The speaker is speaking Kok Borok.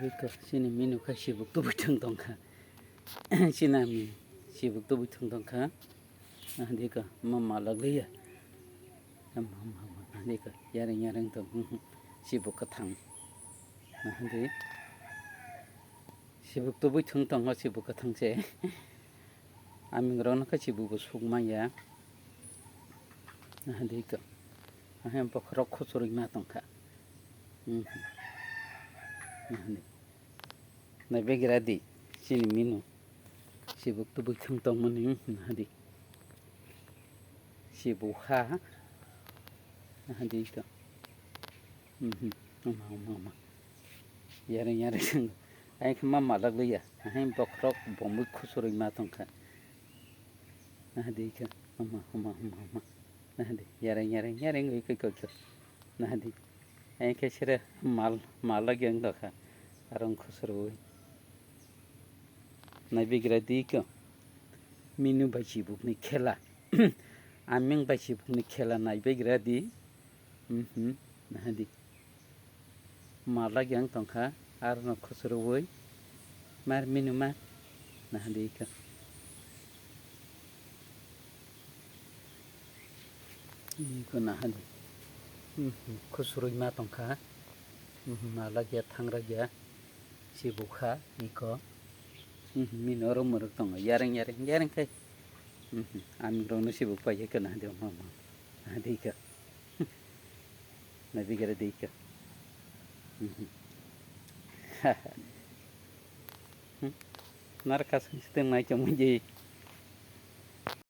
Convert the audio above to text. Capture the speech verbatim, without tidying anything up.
Iko chini minu kha sibuk tubui thwng tongkha. Chini ami sibuk tubui thwng tongkha. Nahdika ma malak liya. Ma, ma, ma, nahdika yareng yareng tong. Sibuk kwthang. Nahdi. Sibuk tubui thwng tongo sibuk kwthang se. Aming rok no khe sibuk bo suk manya. Nahdika. Ahem bokhorok khuchurui ma tongkha. Nahdi. Naibegra di, chini minu. Sibuk tubui thwng tongmani, hmm, hadi. Sibuk ha. Hadi to. Mhm. Oma, oma, oma. Yare, yare. Ai khe ma malak liya. Hai bokhorok bomwi khusurui ma tongkha. Hadi khe. Oma, oma, oma, oma. Nahadi, yareng, yareng, yareng, oi, koi, koi, koi. Nahadi, ai khe sere mal, mal lagi ang dokha. Arong khosor oi. Naibegra di ko. Minu bai sibuk ni khela. Aming bai sibuk ni khela naibegra di. Mhm, nahadi. Malak yang tongkha, arno khusurui, mar minuma, nahadi ikha. Iko nahadi. Mhm, khusurui ma tongkha. Mhm, malak ya, thangrak ya, sibukha, iko. Mhm, mino oro muruk tongo, yareng, yareng, yareng khai. Mhm, aming rokno sibuk pai ikha nahadi, ma, ma. Nahadi ikha. Naibegra di ikha. Mhm. Nar kasing siteng nai chong je.